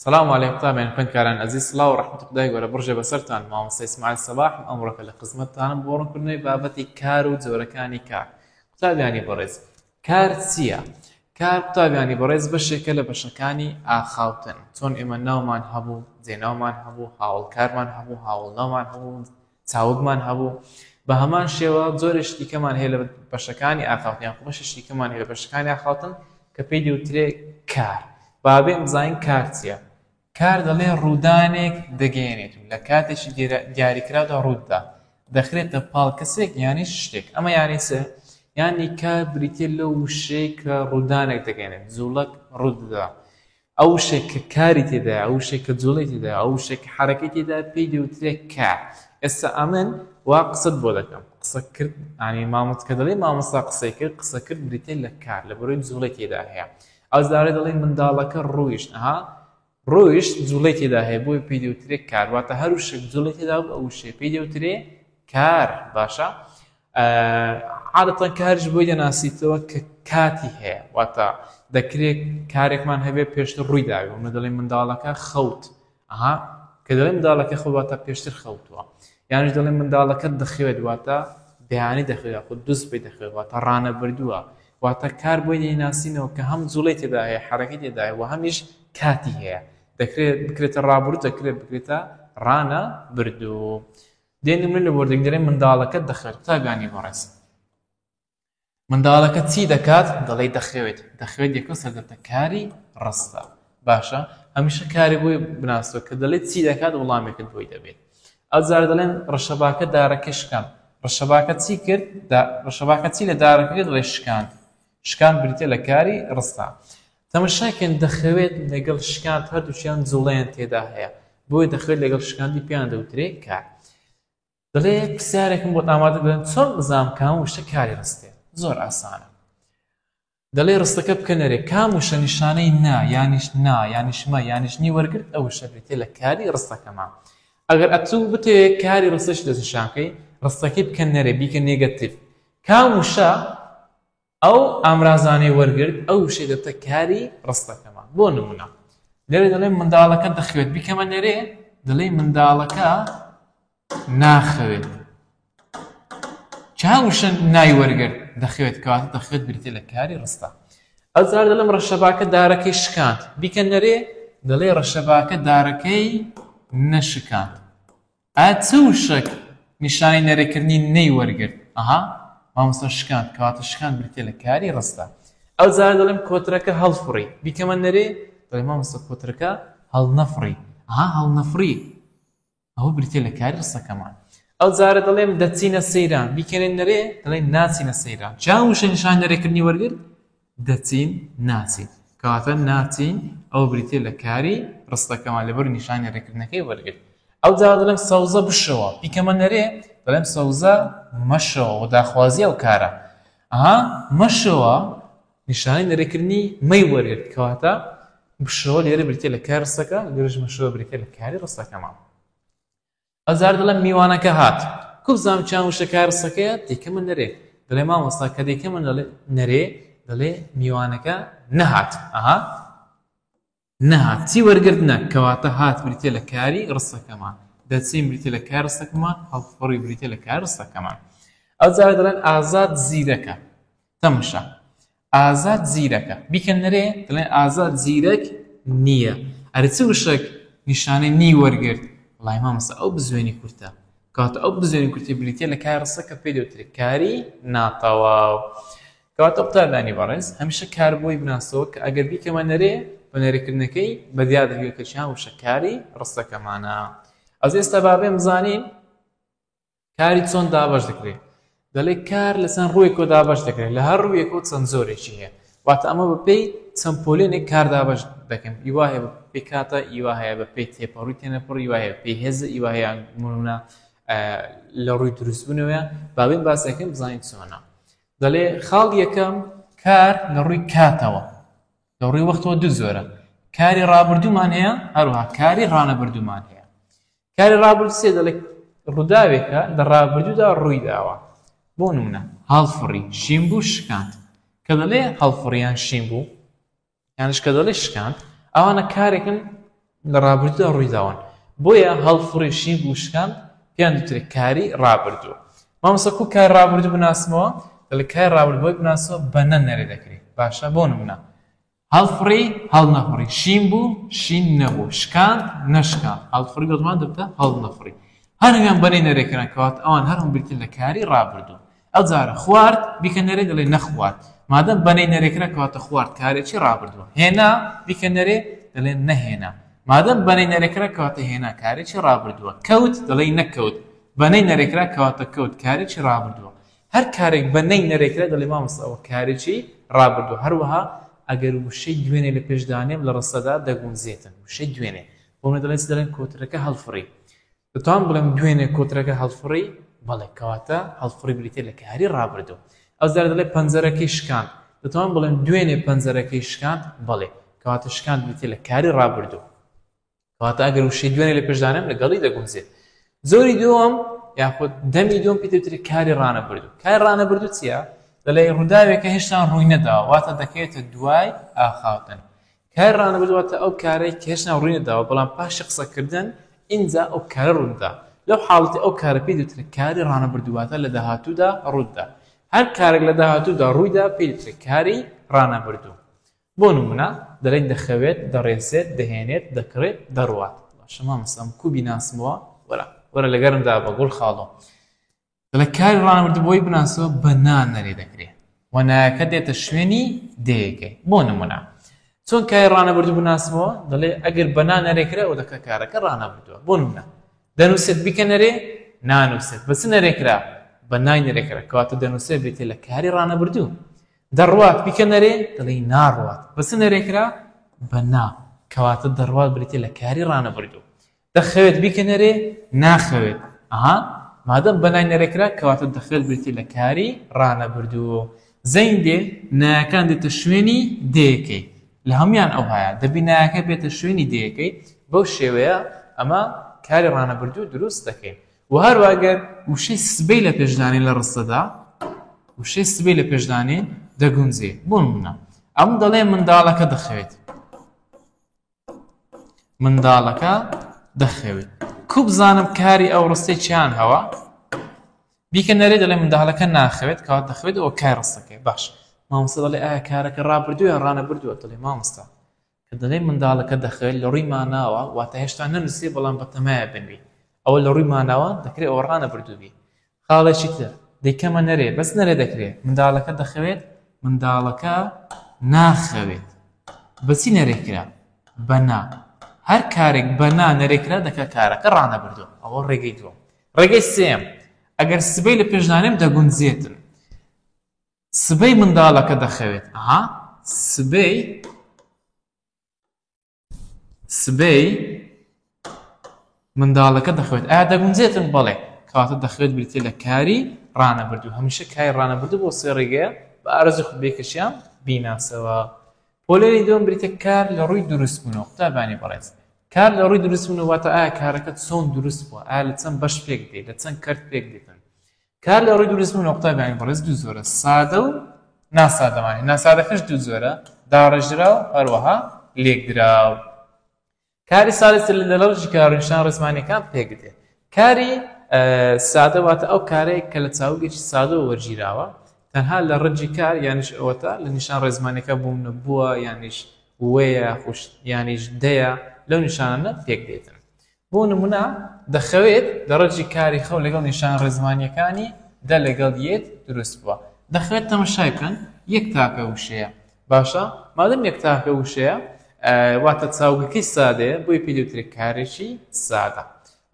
سلام علیکم قوتابیان خوێندکاران ئەزیز سڵاو و ڕەحمەتی خودای گەورە بڕژێ بەسەرتان مامۆستا ئیسماعیل سەباحم ئەمڕۆکە لە خزمەتتانم بۆ ڕوونکردنەوەی بابەتی کار و جۆرەکانی کار قوتابیانی بەڕێز کار چییە؟ کار قوتابیانی بەڕێز بەشێکە لە بەشەکانی ئاخاوتن چۆن ئێمە ناومان هەبوو جێناومان هەبوو هاوڵکارمان هەبوو هاوڵناومان هەبوو چاوگمان هەبوو بە هەمان شێوە جۆرێ شتی کەمان هەیە لە بەشەکانی ئاخاوتن یاخۆ بەشێ شتی کەمان هەیە لە بەشەکانی ئاخاوتن کە پێی دەوترێ کار. با بێین بزانین کار چییە؟ کار دەڵێ ڕوودانێک دەگەیەنێت و لە کاتێکی دیاریکراودا ڕوودەدا، دەخرێتە پاڵ کەسێک یانیش شتێک. ئەمە یانی چ؟ یانی کار بریتییە لەو وشەیە کە ڕوودانێک دەگەیەنێت، جووڵەک ڕوودەدا. ئەو وشەی کە کاری تێدایە، ئەو وشەی کە جوڵەی تێدایە، ئەو وشەی کە حەرەکەی تێدایە پێی دەوترێت کار. ئێستا ئەمن وا قسەت بۆ دەکەم. قسە کرد یانی مامۆستا کە دەڵێی مامۆستا قسەی کرد، قسە کرد بریتییە لە کار لەبەرئەوەی جوڵەی تێدا هەیە. ئەو جارە دەڵێی منداڵەکە ڕۆیشت، ئەها ڕۆیشت جوڵەی تێدا هەیە بۆیە پێی دەوترێت کار. واتە هەر وشەیەک جوڵەی تێدا بوو ئەو وشەیە پێی دەوترێ کار. باشە؟ عادەتەن کاریش بۆی دەناسیتەوە کە کاتی هەیە واتە دەکرێت کارێکمان هەبێت پێشتر ڕووی داوێ ومە دەڵێ منداڵەکە خەوت ئەها کە دەڵێ منداڵەکە خەوت واتە پێشتر خەوتووە یانیش دەڵێ منداڵەکە دەخەوێت واتە بەیانی دەخەوێت یاخود دووس پێی دەخەوێت واتە ڕانەبردووە واتە کار بۆی دەیناسینەوە کە هەم جوڵەی تێدا هەیە حەرەکەی تێدا هەیە و هەمیش کاتی هەیە دەکرێت بکرێتە ڕابردوو دەکرێت بکرێتە ڕانە بردوو دێ نمونە لە وەردەگرن دەڵێن منداڵەکە دەخەوێت قوتابیانی بەڕێز منداڵەکە چی دەکات دەڵێ دەخەوێت دەخەوێت یەکەم سەردەتە کاری ڕستە باشە هەمیشە کاری بۆی بناسەوە کە دەڵێت چی دەکات وەڵامێکت بۆی دەبێت ئەو جار دەڵێن ڕەشەباکە دارەکە شکان ڕەشەباکە چی کرد ڕەشەباکە چی لە دارەکە دەڵێ شکاند شکاند بریتە لە کاری ڕستە. تەمەشای کەن دەخەوێت لەگەڵ شکاند هەردووکیان جوڵەیان تێدا هەیە بۆیە دەخەوێت لەگەڵ شکاندی پێیان دەوترێ کار. دەڵێ پرسیارێکم بۆت ئامادە دەڵێن چۆن بزانم کام وشە کاری ڕستەیە؟ زۆر ئاسانە. دەڵێ ڕستەکە بکە نەرێ کام وشە نیشانەی نا یانیش نا یانیش مە یانیش نی وەرگرت ئەو وشە بریتیە لە کاری ڕستەکەمان. ئەگەر ئەتوو بتەوێ کاری ڕستەش دەستنیشان بکەی ڕستەکەی بکە نەرێ بیکە نێگەتیڤ کام وشە ئەو ئامرازانەی وەرگرت ئەو وشەی دەبتە کاری ڕستەکەمان بۆ نمونە لێرە دەڵێم منداڵەکە دەخوێت بیکەمە نەرێ دەڵێ منداڵەکە ناخەوێت چا وشە نای وەرگرت دەخوێت کەواتە دەخوێت بریتە لە کاری ڕستە ئەو جار دەڵێم ڕەشەباکە دارەکەی شکاند بیکە نەرێ دەڵێ ڕەشەباکە دارەکەی نەشکاند ئایا چ وشەک نیشانەی نەرێکردنی نەی وەرگرت؟ ئەها مامۆستا شکاند کەواتە شکاند بریتیە لە کاری ڕستە. ئەو جارە دەڵێم کۆترەکە هەڵفڕی بیکەمە نەرێ دەڵێ مامۆستا کۆترەکە هەڵنەفڕی ئەها هەڵنەفڕی ئەوە بریتیە لە کاری ڕستەکەمان. ئەو جارە دەڵێم دەچینە سەیران بیکەنە نەرێ دەڵێ ناچینە سەیران چیان وشە نیشان نەرێکردنی وەرگرت؟ دەچین ناچین کەواتە ناچین ئەوە بریتیە لە کاری ڕستەکەمان لەبەر نیشانی ڕێکردنەکەی وەرگرت ئەو جا دەڵێم سەوزە بشەوە بیکەمە نەرێ دەڵێم سەوزە مەشەوە و داخوازی ئەو کارە ئەها مەشەوە نیشانەی نەرێکردنی مەی وەرگرت کەواتە بشەوە لێرە بریتیە لە کاری ڕستەکە لێرەش مەشەوە بریتیە لە کاری ڕستەکەمان ئەوجار دەڵێم میوانەکە هات. کو بزانم کیان وشە کارسەکەیە دەیکەمە نەرێ. دەڵێ مامۆستا کە دەیکەمە نەرێ دەڵێ میوانەکە نەهات. ئەها نەهات چی وەرگرت نە کەواتە هات بریتە لە کاری ڕستەکەمان. دەچین بریتە لە کاری ڕستەکەمان هەڵفڕی بریتە لە کاری ڕستەکەمان. ئەوجار دەڵێن ئازاد زیرەکە. تەمەشا ئازاد زیرەکە بیکە نەرێ دەڵێن ئازاد زیرەک نییە ئەرێ چ وشەک نیشانەی نی وەرگرت وڵای مامۆستا ئەو بزوێنی کورتە کەواتە ئەو بزوێنی کورتی بریتیە لە کار ڕستە کە پێی دەوترێت کاری ناتەواو کەواتە قوتابیانی بەڕێز هەمیشە کار بۆی بناسەوە کە ئەگەر بیکەمە نەرێ بە نەرێکردنەکەی بە دیار دەکەوێت کە چیان وشە کاری ڕستەکەمانە ئەز ئێستا بابێم بزانین کاری چۆن دابەش دەکرێت؟ دەڵێ کار لە چەند ڕوویەکەوە دابەش دەکرێت لە هەر ڕوویەکەوە چەند جۆرێکی هەیە واتە ئەمە بەپێی چەند پۆلێنێک کار دابەش دەکەن ئیوا هەیە بە پێی کاتە ئیوا هەیە بە پێی تێپەڕووی تێنەپەڕ ئیوا هەیە پێی هێزە ئیوا هەیە منونە لە ڕووی دروستبوونەوەیە بابین باسەکەم بزانین چۆنە دەڵێ خاڵ یەکەم کار لە ڕووی کاتەوە لە ڕووی وەختەوە دوو جۆرە کاری ڕابردوومان هەیە هەروەها کاری ڕانەبردوومان هەیە کاری ڕابردوو سێ دەڵێ ڕووداوێکە لە ڕابردوودا ڕووی داوە بۆ نمونە هەڵفڕی شین بوو شکاند کە دەڵێ هەڵفڕیان شین بوو یانش کە دەڵێ شکاند ئەوانە کارێکن لە ڕابردوودا ڕوویداون بۆیە هەڵفڕی شین بوو شکاند پێیان دوترێ کاری ڕابردوو. مامۆستا کو کاری ڕابردوو بناسمەوە؟ دەڵێ کاری ڕابردوو بۆی بناسەوە بە نە نەرێ دەکرێ. باشە بۆ نمونە هەڵفڕی هەڵنەفڕی شین بوو شین نەبوو شکاند نەشکاند هەڵفڕی بەزمان دەبتە هەڵنەفڕی هەرهەمیان بەنەی نەرێکران کەواتە ئەوان هەر هەم بریتین لە کاری ڕابردوو ئەو جارە خوارد بیکە نەرێ دەڵێ نەخوارد مادەم بەنەی نەرێکرا کەواتە خوارد کارێکی ڕابردووە هێنا بیکە نەرێ دەڵێ نەهێنا مادەم بەنەی نەرێکرا کەواتە هێنا کارێکی ڕابردووە کەوت دەڵێی نەکەوت بەنەی نەرێکرا کەواتە کەوت کارێکی ڕابردووە هەر کارێک بە نەی نەرێکرا دەڵێ مامۆستا ئەوە کارێکی ڕابردووە هەروەها ئەگەر وشەی دوێنێ لە پێش دانێم لە ڕستەدا دەگونجێتن وشەی دوێنێ بۆ منە دەڵێن چ دەڵێن کۆترەکە هەڵفڕی دەتوانم بڵێم دوێنێ کۆترەکە هەڵفڕی؟ بەڵێ، کەواتە هەڵفڕی بریتییە لە کاری ڕابردوو. ئەوجارە دەڵێ پەنجەرەکەی شکاند. دەتوانم بڵێم دوێنێ پەنجەرەکەی شکاند؟ بەڵێ، کەواتە شکاند بریتییە لە کاری ڕابردوو. کەواتە ئەگەر وشەی دوێنێ لە پێش دانێم لەگەڵی دەگونجێت. جۆری دووەم یاخود دەمی دووەم پێی دەوترێت کاری ڕانەبردوو. کاری ڕانەبردوو چییە؟ دەڵێ ڕووداوێکە هێشتا ڕووی نەداوە، واتە دەکەوێتە دوای ئاخاوتن. کاری ڕانەبرد واتە ئەو کارەی کە هێشتا ڕووی نەداوە بەڵام پاشی قسەکردن ئینجا ئەو کارە ڕوودەدا لەو حاڵەتی ئەو کارە پێی دەوترێت کاری ڕانەبردوو واتە لە داهاتوودا ڕوودەدا هەر کارێک لە داهاتوودا ڕوویدا پێی دەوترێت کاری ڕانەبردوو بۆ نمونە دەڵێن دەخەوێت دەڕێسێت دەهێنێت دەکڕێت دەڕوات باشە مامۆستا ئەم کو بیناسمەوە وەرە وەرە لەگەرمدا بە گوڵ خاڵۆ دەڵێ کاری ڕانەبردوو بۆی بناسەوە بە نا نەرێ دەکرێ و نایەکە دێتە شوێنی دێیەکەی بۆ نمونە چۆن کاری ڕانەبردوو بناسمەوە دەڵێ ئەگەر بە نا نەرێ کرا ئەو دەکە کارەکە ڕانەبردووە بۆ نمونە دەنووسێت بیکە نەرێ نانووسێت بە چ نەرێ کرا بە نای نەرێ کرا کەواتە دەنووسێت بریتیە لە کاری ڕانەبردوو دەڕوات بیکە نەرێ دەڵێی ناڕوات بە چ نەرێ کرا بە نا کەواتە دەڕوات بریتیە لە کاری ڕانەبردوو دەخەوێت بیکە نەرێ ناخەوێت ئەها مادەم بەنای نەرێ کرا کەواتە دەخەوێت بریتی لە کاری ڕانەبردوو زەین دێ نایەکان دێتە شوێنی دێیەکەی لە هەمویان ئەوهایە دەبی نایەکە بێتە شوێنی دێیەکەی بەو شێوەیە ئەمە کاری ڕانەبردوو دروست دەکەین و هەروە گەر وشەی سبەی لە پێشدانێ لە ڕستەدا وشەی سبەی لە پێشدانێ دەگونجێ بۆ نمونە ئەم دەڵێ منداڵەکە دەخەوێت منداڵەکە دەخەوێت کو بزانم کاری ئەو ڕستەی چیان هەوە بیکە نەرێ دەڵێ منداڵەکە ناخەوێت کەوات دەخەوێت ئەوە کار ڕستەکەی باش مامۆستا دەڵێ ئایا کارەکە ڕابردووە یان ڕانەبردووە دەڵێ مامۆستا کە دەڵێ منداڵەکە دەخەوێت لە ڕووی ماناوە واتە هێشتا نەنووسێ بەڵام بەتەمایە بنوی ئەوە لە ڕووی ماناوە دەکرێت ئەوە ڕانەبردووبی خاڵێکی تر، دەیکەمە نەرێ، بەس نەرێ دەکرێ، منداڵەکە دەخەوێت، منداڵەکە ناخەوێت. بە چی نەرێ کرا؟ بە نا. هەر کارێک بە نا نەرێ کرا دەکا کارەکە ڕانەبردووە. ئەوە ڕێگەی دووەم. ڕێگەی سێیەم، ئەگەر سبەی لە پێش دانێم دەگونجێتن. سبەی منداڵەکە دەخەوێت. ئەها سبەی سبەی منداڵەکە دەخەوێت ئایا دەگونجێتن بەڵێ کەواتە دەخەوێت بریتە لە کاری ڕانەبردوو هەمیشە کاری ڕانەبردوو بۆ سێ ڕێگەیە بە ئارەزوی خود بێکەشیان بیناسەوە پۆلێنی دووەم بریتە کار لە ڕووی دروستبوونەوە قوتابانی بەڕێز کار لە ڕووی دروستبوونەوە واتە ئایا کارەکە چۆن دروست بووە ئایا لە چەند بەش پێک دێ لە چەند کەرت پێک دێتن کار لە ڕووی دروستبوونەوە قوتابیانی بەڕێز دوو جۆرە سادە و ناسادەمان هەیە ناسادەکەش دوو جۆرە داڕێژراو هەروەها لێکدراو کاری سادە لە ڕەوشی کار و نیشان ڕێزمانیەکان پێک دێت کاری سادە واتە ئەو کارەیە کە لە چاوگێکی سادەوە وەرگیراوە تەنها لە ڕەجی کار یانیش ئەوەتا لە نیشان ڕێزمانەکە بوون بووە یانیش وەیە خوش یانیش دەیە لەو نیشانانە پێک دێتن بۆ نمونە دەخەوێت لە ڕەجی کاری خەو لەگەڵ نیشانە ڕێزمانییەکانی دە لەگەڵ یێت دروست بووە. دەخەوێت تەمەشای بکەن یەک تاکە وشەیە. باشە مادەم یەک تاکە وشەیە واتە چاوگەکەی سادەیە بۆیە پێی دەوترێت کارێکی سادە.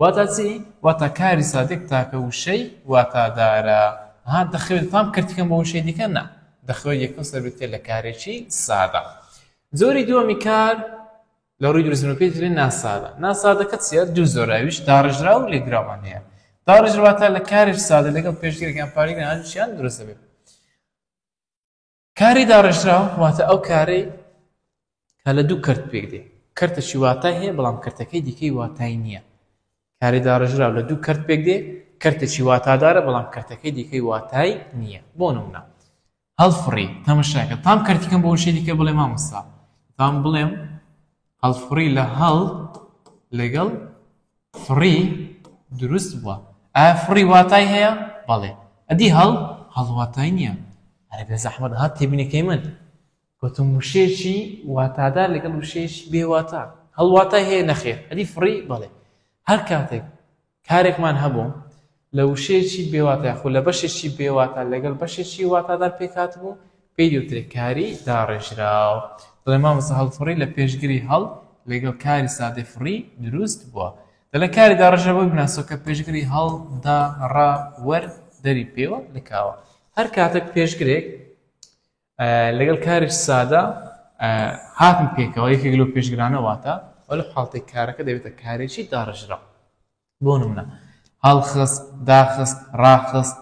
واتا چی؟ واتا کاری سادە یەک تاکە وشەی واتادارە. ها دەخەوێت تام کردکەم بۆ وشەی دیکە نا دەخەوێت یەکەم سەر بریتیە لە کارێکی سادە. جۆری دووەمی کار لە ڕووی دروستبوونەوە پێی دەترێت ناسادە. ناسادەکە چییە؟ دوو جۆرە ئەویش داڕێژراو و لێکدراومان هەیە. داڕێژراو واتە لە کارێکی سادە لەگەڵ پێشگرێک یان پارێگرێک هەردووکیان دروست دەبێت. کاری داڕێژراو واتە ئەو کارەی کە لە دوو کەرت پێک دێ. کەرتێکی واتای هەیە بەڵام کەرتەکەی دیکەی واتای نییە. کاری داڕێژراو لە دوو کەرت پێک دێ، کەرتێکی واتادارە بەڵام کەرتەکەی دیکەی واتای نییە. بۆ نمونە هەڵفڕی تەمەشاکە تام کەرتی کەم بۆ وشەی دیکە بڵێ مامۆستا تام بڵێم هەڵفڕی لە هەڵ. لەگەڵ فڕی دروست بووە. ئایا فڕی واتای هەیە؟ بەڵێ. ئەدی هەڵ؟ هەڵ واتای نییە. ئەرێ بێزەحمەت ها تێبینەکەی من گوتم وشەیەکی واتادار لەگەڵ وشەیەکی بێ واتا. هەڵ واتای هەیە؟ نەخێر. ئەدی فڕی؟ بەڵێ. هەر کاتێک کارێکمان هەبوو لە وشەیەکی بێ واتا یاخود لە بەشێکی بێ واتا لەگەڵ بەشێکی واتادار پێکهاتبوو پێی دەوترێت کاری داڕێژراو. دەڵێ مامۆستا هەڵفڕی لە پێشگری هەڵ لەگەڵ کاری سادەی فڕی دروست بووە. دەڵێ کاری داڕێژراو بۆی بناسەوە کە پێشگری هەڵ، دا، ڕا، وەر، دەری پێوە لکاوە. هەر کاتێک پێشگرێک لەگەڵ کارێکی سادە هاتن پێکەوە یەکێک لەو پێشگرانە واتە وە لە حاڵتێک کارەکە دەبێتە کارێکی داڕێژراو. بۆ نمونە هەڵخست، داخست، ڕاخست،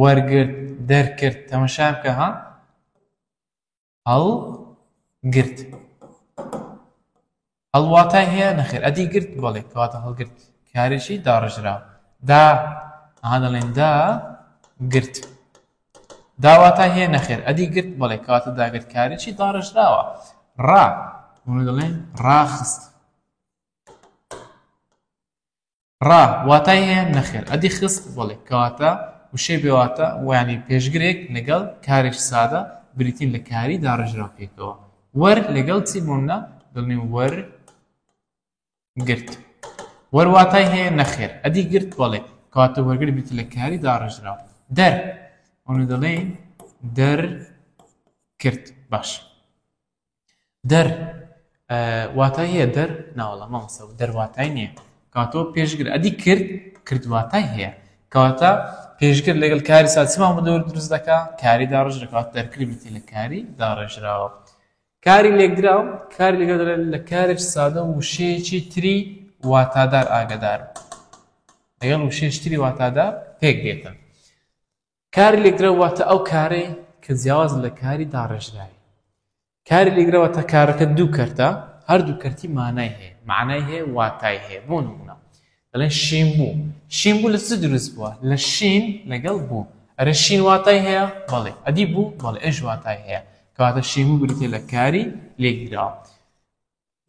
وەرگرت، دەرکرد، تەمەشا بکە ها هەڵگرت هەڵ واتای هەیە نەخێر ئەدی گرت بەڵێ کەواتە هەڵگرت کارێکی داڕێژراوە دا ئەها دەڵێن دا گرت دا واتای هەیە نەخێر ئەدی گرت بەڵێ کەواتە داگرت کارێکی داڕێژراوە ڕا دەڵێن ڕاخست ڕا واتای هەیە؟ نەخێر. ئەدی خست؟ بەڵێ. کەواتە وشەی بێواتا ویانی پێشگرێک لەگەڵ کارێکی سادە بریتین لە کاری داڕێژراو پێکەوە. وەر لەگەڵ چی بۆ منە دەڵێن وەر گرت. وەر واتای هەیە؟ نەخێر. ئەدی گرت؟ بەڵێ. کەواتە وەرگر بریتی لە کاری داڕێژراو. دەر ئەوە دەڵێن دەر کرد. باش. دەر واتای هەیە دەر ناوەڵا مامۆستا دەر واتای نییە کاتۆ پێشگر ئەدی کرد کرد واتای هەیە کەواتە پێشگر لەگەڵ کاری سا چمان بۆ دەور دروست دەکا کاری داڕژ دەکات دەرکرد بریتی لە کاری داڕێژراوە کاری لێکدراو کاری لێکدراو دەڵێن لە کارێکی سادە و وشەیەکی تری واتادار ئاگادار لەگەڵ وشەیەکی تری واتادار پێک دێتن کاری لێکدراو واتە ئەو کارەی کە جیاوازە لە کاری داڕێژراوی. کاری لێکدراو واتە کارەکە دوو کەرتە، هەردوو کەرتی مانای هەیە، مانای هەیە، واتای هەیە. بۆ نموونە دەڵێن شین بوو. شین بوو لە چ دروست بووە؟ لە شین لەگەڵ بوو. ئەرێ شین واتای هەیە؟ بەڵێ. ئەدی بوو؟ بەڵێ، ئەویش واتای هەیە. کەواتە شین بوو بریتییە لە کاری لێکدراو.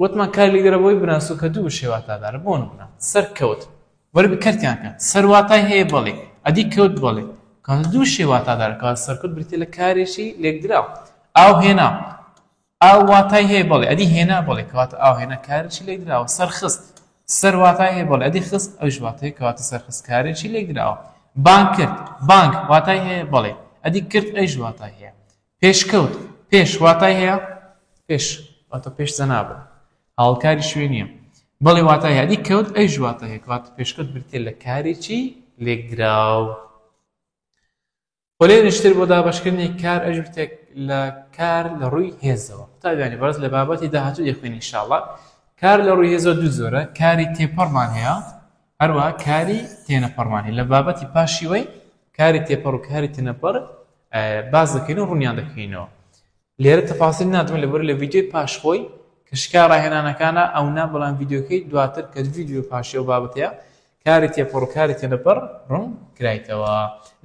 وتمان کاری لێکدەرە بۆی بناسۆ کە دوو وشەی واتادارە بۆ نمونە سەر کەوت وەربی کەرتیان کە سەر واتای هەیە بەڵێ ئەدی کەوت بەڵێ کەواتە دوو وشەی واتادارە کەواتە سەرکەوت بریتیە لە کارێکی لێکدراو ئاو هێنا ئاو واتای هەیە بەڵێ ئەدی هێنا بەڵێ کەواتە ئاو هێنا کارێکی لێکدراوە سەرخست سەر واتای هەیە بەڵێ ئەدی خست ئەوش واتای کەواتە سەرخست کارێکی لێکدراوە بانگ کرد بانگ واتای هەیە بەڵێ ئەدی کرد ئەوش واتای هەیە پێشکەوت، پێش واتای هەیە؟ پێش واتە پێش جەنابت. هاوڵکاری شوێنییە. بەڵێ واتای هەیە. ئەدی کەوت ئەویش واتای هەیە. کەواتە پێشکەوت بریتییە لە کارێکی لێکدراو. پۆلێنیش تر بۆ دابەشکردنی کار ئەویش بریتییە لە کار لە ڕووی هێزەوە. قوتابیانی بەڕێز لە بابەتی داهاتوو دەخوێنین ئینشاڵڵا. کار لە ڕووی هێزەوە دوو جۆرە، کاری تێپەڕمان هەیە، هەروەها کاری تێنەپەڕمان هەیە. لە بابەتی پاشیوەی کاری تێپەڕ و کاری تێنەپەڕ باس دەکەین و ڕوونیان دەکەینەوە لێرە تەفاسیل نادەم لەبەر لە ڤیدیۆی پاش خۆی کە شکا ڕاهێنانەکانە ئەو نا بەڵام ڤیدیۆکەی دواتر کە ڤیدیۆ پاشی ئەو بابەتەیە کاری تێپەڕ و کاری تێنەپەڕ ڕوون کرایتەوە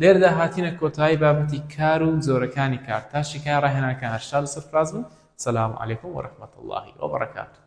لێرەدا هاتینە کۆتایی بابەتی کار و جۆرەکانی کار تا شیکای ڕاهێنانەکان هەر شاد و سەرفراز بن سلام علیکم ورحمة الله وبرکاته.